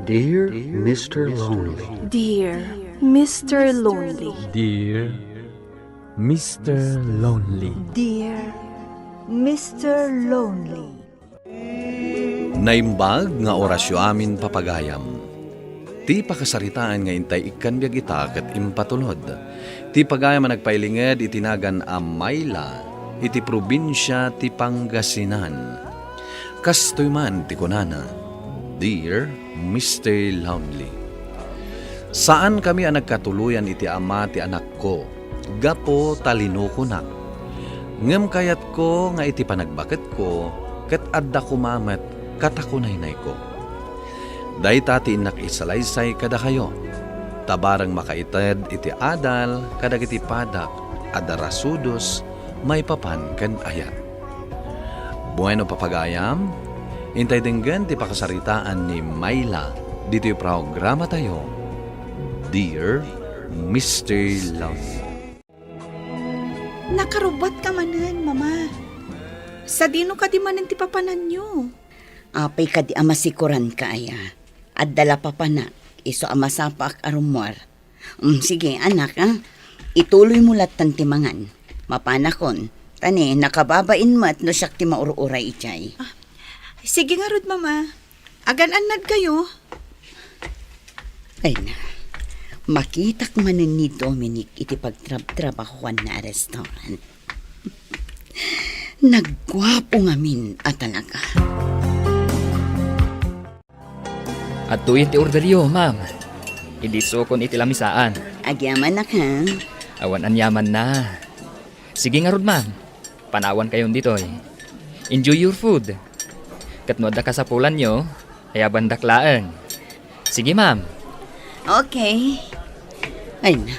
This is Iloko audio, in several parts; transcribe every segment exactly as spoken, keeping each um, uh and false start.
Dear Mister Lonely. Dear Mister Lonely. Dear Mister Lonely. Dear Mister Lonely. Naimbag nga orasyo amin, papagayam. Ti pakasaritaan nga intay ikkan biag ita ket impatulod. Ti pagayam a nagpailinged iti nagan a Mayla iti probinsia ti Pangasinan. Kastoy man ti kunana, "Dear Mister Lonely, saankami a nagkatuloyan iti ama ti anakko gapu ta linukonak. Ngem kayatko nga iti panagbaketko ket adda koma met katakunaynayko. Dayta ti innak isalaysay kadakayo, ta bareng makaited iti adal kadagiti padak a darasudos maipapan ken ayat." Bueno, papagayam, intay denggen ti pakasaritaan ni Mayla ditoy programatayo, Dear Mister Lonely. Nakarubbuatka manen, Mama. Sadino kadi manen ti papananyo? Apay kadi a masikoranka aya? Adda la papanak, isu a masapaak a rummuar. Mm, sige, anak, ah. Ituloymo lattan ti mangan. Mapanakon. Ta ni, nakababain met no siak ti maur-uray idiay. Ah, sige ngarud, Mama. Agan-annadkayo. Ay na, makitak manen ni Dominic iti pagtrabtrabahoanna a restaurant. Nagguapo ngamin a talaga. Adtoyen ti orderyo, ma'am. Idisukon iti lamisaan. Agyamanak, ha? Awan aniamanna. Sige ngarud, ma'am. Panawankayon ditoy. Enjoy your food. Ket no adda kasapulanyo, ayabandak laeng. Sige, ma'am. Okay. Ay na,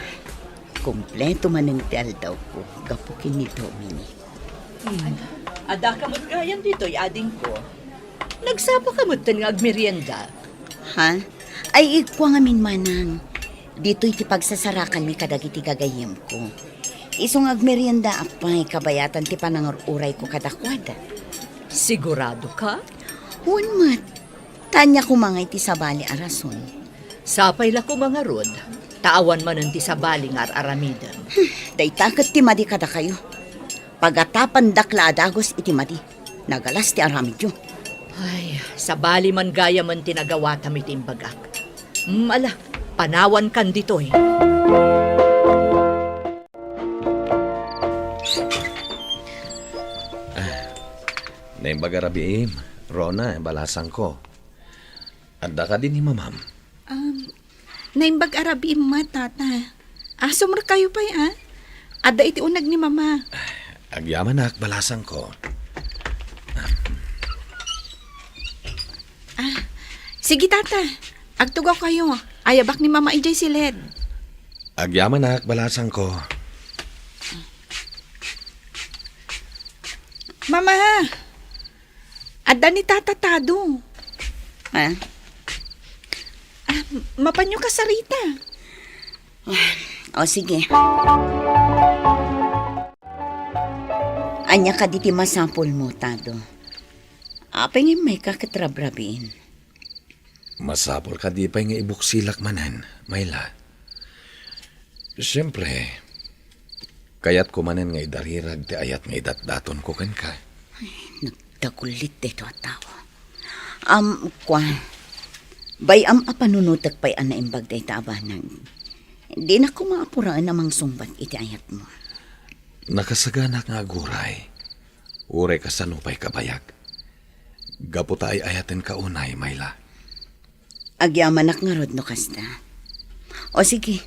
kompleto manen ti aldawko gapu ken ni Dominic. Hmm. Adda ka met gayam ditoy, adingko. Nagsapa ka metten nga agmerienda. Ha? Ay, ikua ngamin, manang. Ditoy ti pagsasarakanmi kadagiti gagayyemko. Isu nga agmeriendaak pay kabayatan ti panangur-urayko kadakuada. Sigurado ka? Wen met. Ta ania koma nga iti sabali a rason? Sapay la koma ngarud, ta awan manen ti sabali nga ar-aramidem. Hmm, dayta ket ti madi kadakayo. Pagatapandak la a dagus iti madi. Nagalas ti aramidyo. Ay, sabali man gayamen ti nagawatam iti imbagak. Mm, ala, panawankan ditoy. Ah, naimbag a rabiim, Rona, balasangko. Adda kadi ni mamam? Um, naimbag a rabiim met, tata. Asumrek kayo pay, ah. Adda iti uneg ni mama. Agyamanak, balasangko. Ah, sige, tata. Agtugaw kayo. Ayabak ni mama idiay siled. Agyamanak, balasangko. Mama! Adda ni Tata Tado. Ha? Ah, mapanyo kasarita. O, sige. Ania kadi ti masapulmo, Tado? Apay nga immayka ket rabrabiin? Masapul kadi pay nga ibuksilak manen, Mayla? Siempre, kayatko manen nga idarirag ti ayat nga idatdatonko kenka. Ay, nagdagulit daytoy a tao. Am, kua, bay-am a panunotek pay a naimbag dayta a banag. Dinak koma apuraen a mangsungbat iti ayatmo. Nakasaganak nga aguray. Uray kasano pay kabayag. Gapu ta ay-ayatenka unay, Mayla. Agyamanak ngarud no kasta. O sige,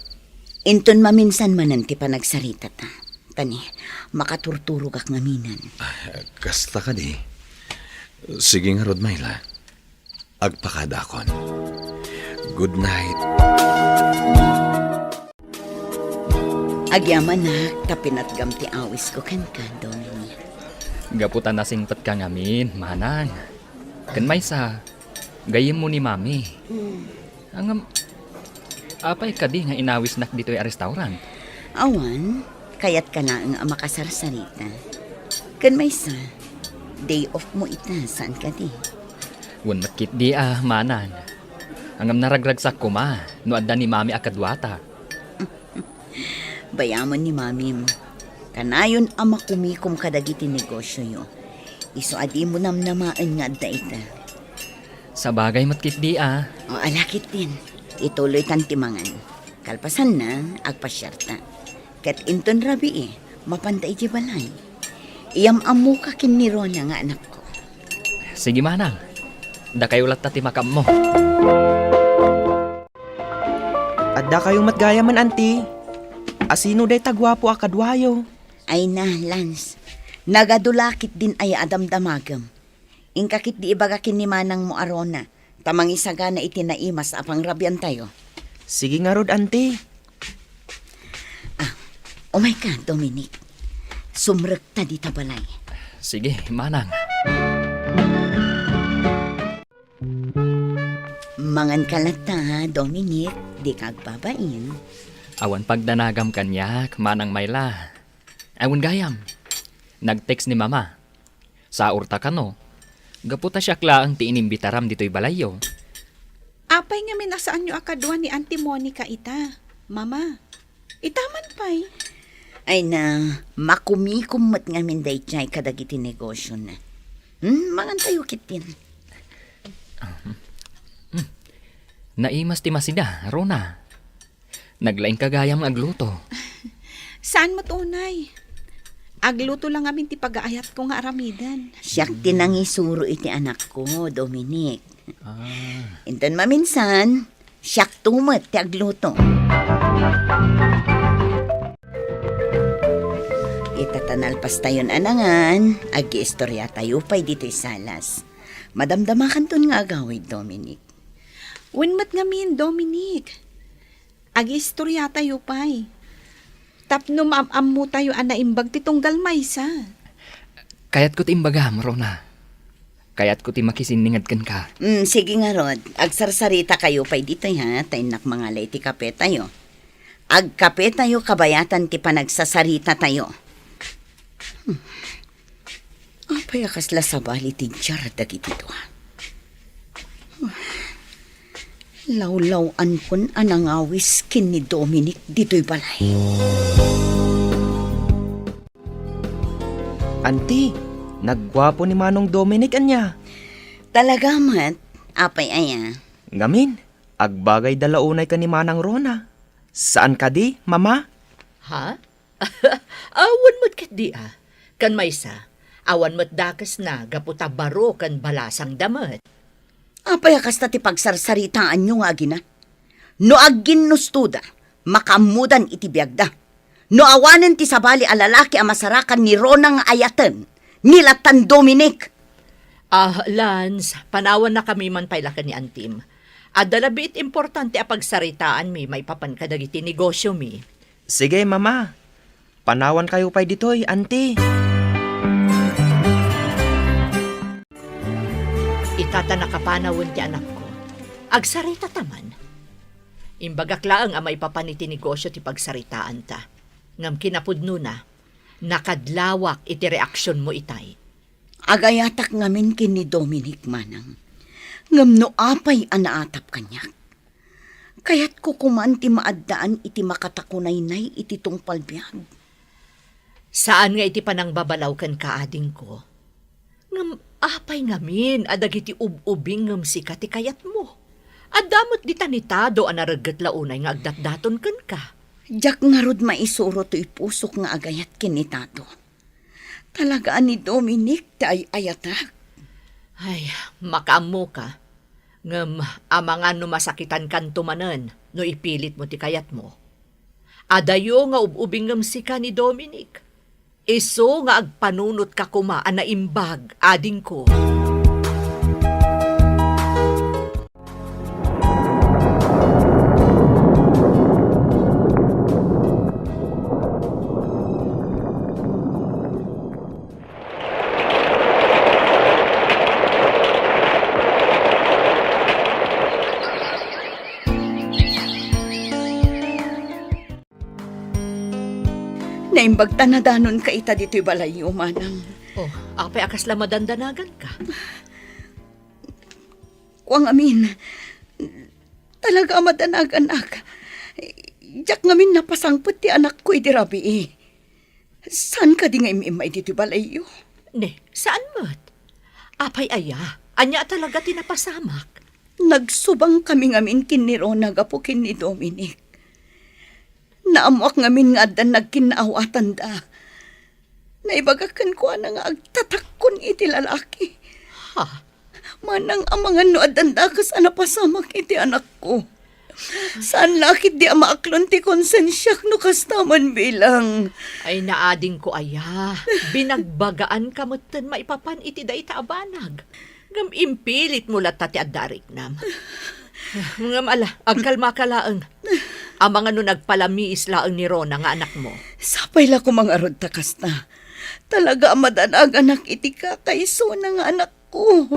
inton maminsan manen ti panagsaritata. Ta ni, makaturturogak ngaminen. Ah, kasta kadi. Sige ngarud, Mayla. Agpakadakon. Good night. Agyamanak, ta pinatgam ti awisko kenka, Dominic. Gapu ta nasingpetka ngamin, manang. Ken maysa, gayyemmo ni Mami. Hmm. Ngem, apay kadi nga inawisnak ditoy a restaurant? Awan, kayatka laeng a makasarsarita. Ken maysa, day off mo ita, saan kadi? Wen met ketdi a, manang. Ngem naragragsak koma no adda ni Mami a kaduata. Bayamon ni Mamim. Kanayon a makumikom kadagiti negosioyo. Isu a dimo namnamaen nga adda ita. Sabagay met ketdi a. O, ala ketdin. Ituloytan ti mangan. Kalpasanna, agpasiarta. Ket inton rabii, mapanta idiay balay. Iyam-ammoka ken ni Rona nga anakko. Sige, manang. Dakayo latta ti makaammo. Addakayo met gayamen, anti. Asino dayta guapo a kaduayo? Ay na, Lance. Nagadu la ketdin aya a damdamagem. Inka ketdi ibaga ken ni manangmo a Rona, ta mangisagana iti naimas a pangrabiantayo. Sige ngarud, anti. Ah, umayka, Dominic. Sumrekta dita balay. Sige, manang. Manganka latta, Dominic. Dika agbabain. Awan pagdanagam kaniak, Manang Myla. Awan gayam. Nag-text ni Mama. Saurta kano? Gapu ta siak laeng ti inimbitaram ditoy balayyo. Apay ngamin a saanyo a kadua ni Auntie Monica ita, Mama? Ita man pay. Ay na, makumikom met ngamin daydiay kadagiti negosiona. Hmm, mangantayo ketdin. Hmm. Naimas ti masida, Rona. Naglaingka gayam nga agluto. Saan met unay? Agluto la ngamin ti pagaayatko nga aramiden. Siak ti nangisuro iti anakko, Dominic. Ah. Inton maminsan, siakto met ti agluto. Ita ta nalpastayon a nangan, agiistoriatayo pay ditoy salas. Madamdamakanton nga agawid, Dominic. Wen met ngamin, Dominic. Agiistoriatayo pay. Tapno maam-ammotayo a naimbag ti tunggal maysa. Kayatko ti imbagam, Rona. Kayatko ti makisinninged kenka. Mm, sige ngarud, agsarsarita kayo pay ditoy, ha, ta innak mangala iti kapetayo. Agkapetayo kabayatan ti panagsasarita tayo. Hmm. Apay a kasla sabali ti diar dagiti dua? Lawlaw-ankon a nangawis ken ni Dominic ditoy balay. Anti, nagguapo ni Manong Dominic, ania? Talaga met, apay aya? Ngamin, agbagayda la unay ken ni Manang Rona. Saan kadi, Mama? Ha? Awan met ketdi a. Ken maysa, awan met dakesna gapu ta baro ken balasangda met. Apay a kasta ti pagsarsaritaanyo nga agina? No agginnustoda, makaammodan iti biagda. No awanen ti sabali a lalaki a masarakan ni Rona nga ayaten, ni lattan Dominic. Ah, Lance, panawannakami man pay la ken ni Antim. Adda la biit importante a pagsaritaanmi maipapan kadagiti negosiomi. Sige, Mama. Panawankayo pay ditoy, Anti. Ita ta nakapanawen ti anakko. Agsaritata man. Imbagak laeng a maipapan iti negosio ti pagsaritaanta. Ngem kinapudnona, nakadlawak iti reaksionmo itay. Agayatak ngamin ken ni Dominic, manang. Ngem no apay a naatap kaniak, kayatko koman ti maaddaan iti makatakunaynay iti tungpal biag. Saan nga iti panangbabalaw kenka, adingko. Ngem apay ngamin a dagiti ub-ubing ngem sika ti kayatmo? Adda met dita ni Tado a naregget la unay nga agdatdaton kenka. Diak ngarud maisuro toy pusok nga agayat ken ni Tado. Talaga a ni Dominic ti ay-ayatak. Ay, makaammoka. Ngem amangan no masakitankanto manen no ipilitmo ti kayatmo. Adayo nga ub-ubing ngem sika ni Dominic. Isu nga agpanunotka koma a naimbag, adingko. Naimbag ta nadanonka ita ditoy balayyo, manang. Oh, apay a kasla madandanaganka? Kua ngamin, Talaga a madanaganak. Diak ngamin napasangpet ti anakko idi rabii. Saan kadi nga im-immay ditoy balayyo? Ne, saan met? Apay aya, ania talaga ti napasamak? Nagsubang kami ngamin ken ni Rona gapu ken ni Dominic. Naammoak ngamin nga addan nagkinnaawatanda. Naibagak kenkuana nga agtatakkon iti lalaki. Ha? Manang amangan no addan dakes a napasamak iti anakko. Saan la ketdi a maaklon ti konsensiak no kasta man bilang. Ay, naadingko aya. Binagbagaanka metten maipapan iti dayta a banag. Ngem impilitmo latta ti adda a riknam. Ngem ala, agkalmaka laeng. Amangan no nagpalamiis laeng ni Rona nga anakmo. Sapay la koma ngarud ta kasta. Talaga a madanaganak iti kakaisuna nga anakko.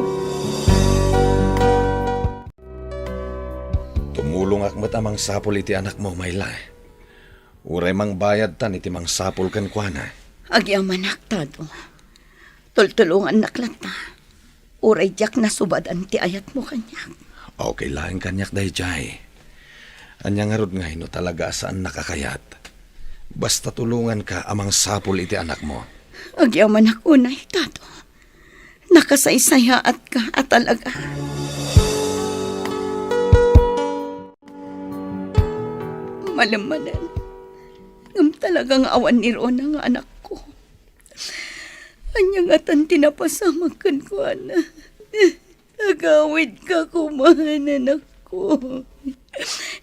Tumulongak met a mangsapul iti anakmo, Myla. Uray mangbayadtan iti mangsapul kenkuana. Agyamanak, Tado. Tultulongannak latta. Uray diak nasubadan ti ayatmo kaniak. Okay laeng kaniak daydiay. Ania ngarud ngay no talaga a saannak a kayat? Basta tulonganka a mangsapul iti anakmo. Agyamanak unay, Tado. Nakasaysayaatka a talaga. Malem manen, ngem talaga nga awan ni Rona nga anakko. Ania ngatan ti napasamak kenkuana? Agawidka koma, anakko.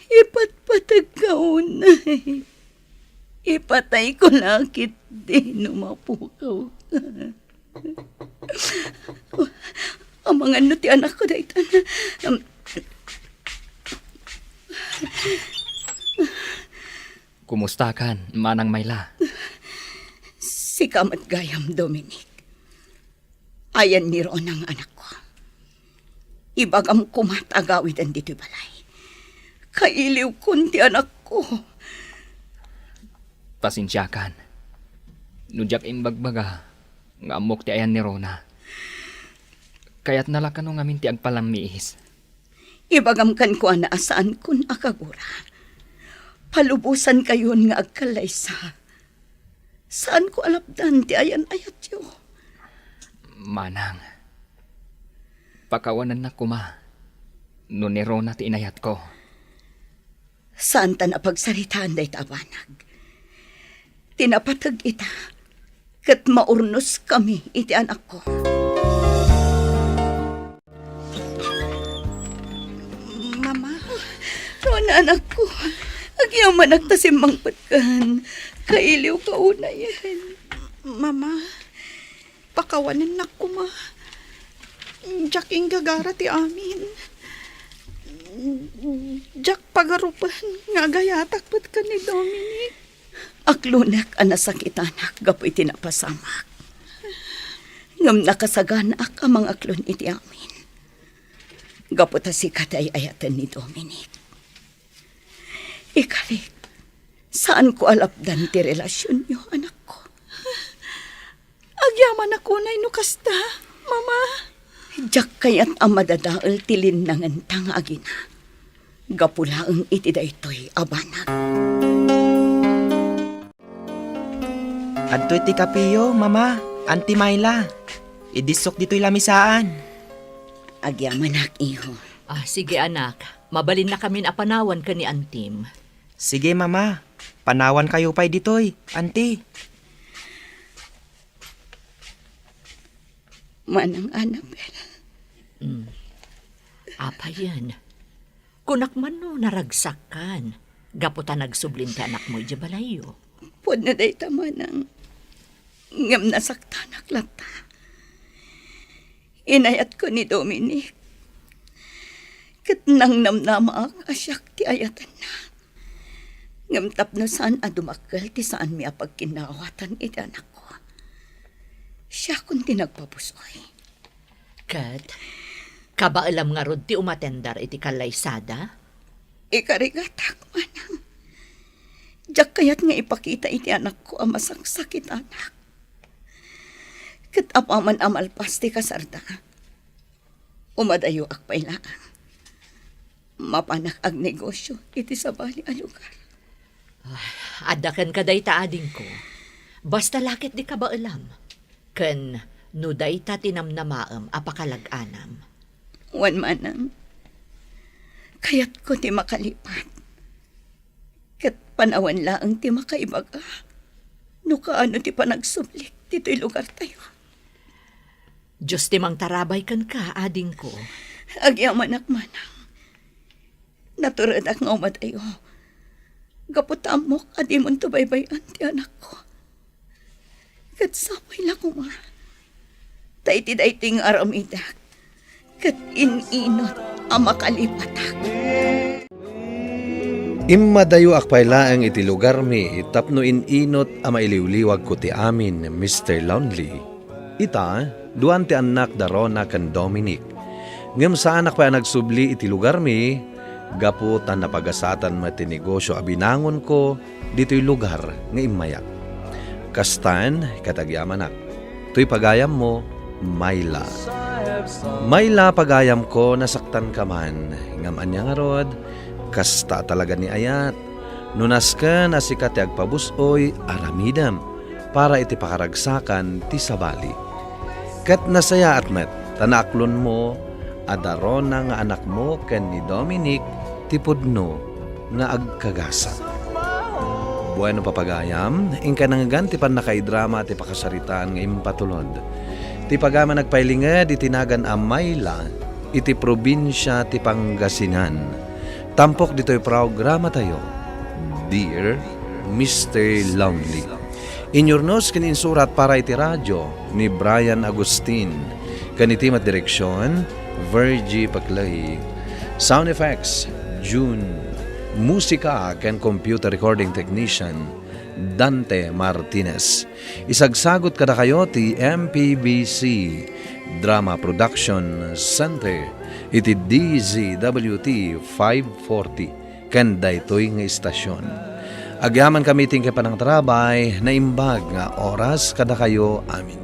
Ipatpategka unay. Ipatayko la ketdi no mapukawka. Amangan no ti anakko dayta. Kumustakan, Manang Myla? Sika met gayam, Dominic. Ayan ni Rona nga anakko. Ibagam koma ta agawiden ditoy balay. Kailiwkon ti anakko. Pasensiakan. No diak imbagbaga nga ammok ti ayan ni Rona, kayatna la kano ngamin ti agpalamiis. Ibagam kenkuana a saankon a kagura. Palubosankayon nga agkallaysa. Saanko a lapdan ti ayan-ayatyo. Manang, pakawanennak koma no ni Rona ti inayatko. Saantan a pagsaritaan dayta a banag. Ti napateg ita, ket maurnoskami iti anakko. Mama. Rona, anakko. Agyamanak ta simmangpetkan. Kailiwka unayen. Mama, pakawanennak koma. Diak inggagara ti amin. Diak pagarupen nga agayatak met ken ni Dominic. Aklonek a nasakitanak gapu iti napasamak. Ngem nakasaganaak a mangaklon iti amin. Gapu ta sika ti ay-ayaten ni Dominic. Ikari, saanko a lapdan ti relasionyo, anakko. Agyamanak unay no kasta, Mama. Diak kayat a madadael ti linnangenta nga agina. Gapu laeng iti daytoy a banag. Adtoy ti kapeyo, Mama, Auntie Myla. Idissok ditoy lamisaan. Agyamanak, iho. Ah, sige, anak. Mabalinnakamin a panawan ken ni Antim. Sige, Mama. Panawankayo pay ditoy, Auntie. Manang Annabel. Mm. Apayen, kunak man no naragsakkan gapu ta nagsublin ti anakmo idiay balayyo. Pudno dayta, Manang. Ngem nasaktanak latta. Inayatko ni Dominic. Ket nangnamnamaak a siak ti ayatenna. Ngem tapno saan a dumakkel ti saanmi a pagkinnaawatan iti anakko, siakon ti nagpapusoy. Ket kabaelam ngarud ti umatendar iti kallaysada? Ikarigatak, Manang. Diak kayat nga ipakita iti anakko a masaksakitanak. Ket apaman a malpas ti kasarda, umadayoak pay laeng. Mapanak agnegosyo iti sabali a lugar. Adda kenka dayta, adingko. Basta la ket di kabaelam. Ken no dayta ti namnamaem a pakalag-anam. Wen manang, kayatko ti makalipat. Ket panawen laeng ti makaibaga no kaano ti panagsublik ditoy lugartayo. Dios ti mangtarabay kenka, adingko. Agyamanak manang. Naturedak nga umadayo. Gapu ta ammok a dimonto baybay-an ti anakko. Ket sapay la koma ta iti daytoy nga aramidek ket in-inut a makalipatak. Immadayoak pay laeng iti lugarmi tapno in-inut a mailiwliwagko ti amin, Mister Lonely. Ita, duan ti annak da Rona ken Dominic. Ngem saanak pay a nagsubli iti lugarmi, gapu ta napagasatan met ti negosio a binangonko ditoy lugar nga immayak. Kastan, ket agyamanak. Toy pagayammo, Myla. Myla, pagayamko, nasaktanka man. Ngem ania ngarud, kasta talaga ni ayat. No nasken a sika ti agpabus-oy, aramidem para iti pakaragsakan ti sabali. Ket nasayaat met ta naaklonmo a da Rona nga anakmo ken ni Dominic ti pudno nga agkagasat. Bueno, papagayam, inka nangngegan ti pannakaidrama ti pakasaritaan nga impatulod. Ti pagayam a nagpailinged iti nagan a Mayla iti probinsia ti Pangasinan. Tampok ditoy programatayo, Dear Mister Lonely. Inyurnos ken insurat para iti radio ni Brian Agustin. Ken iti met direksion, Virgie Paclay. Sound effects, June. Musika ken computer recording technician, Dante Martinez. Isagsagut kadakayo ti M P B C Drama Production Center iti D Z W T five forty ken daytoy nga istasyon. Agyamankami ti inkay panangtarabay, naimbag nga oras kadakayo amin.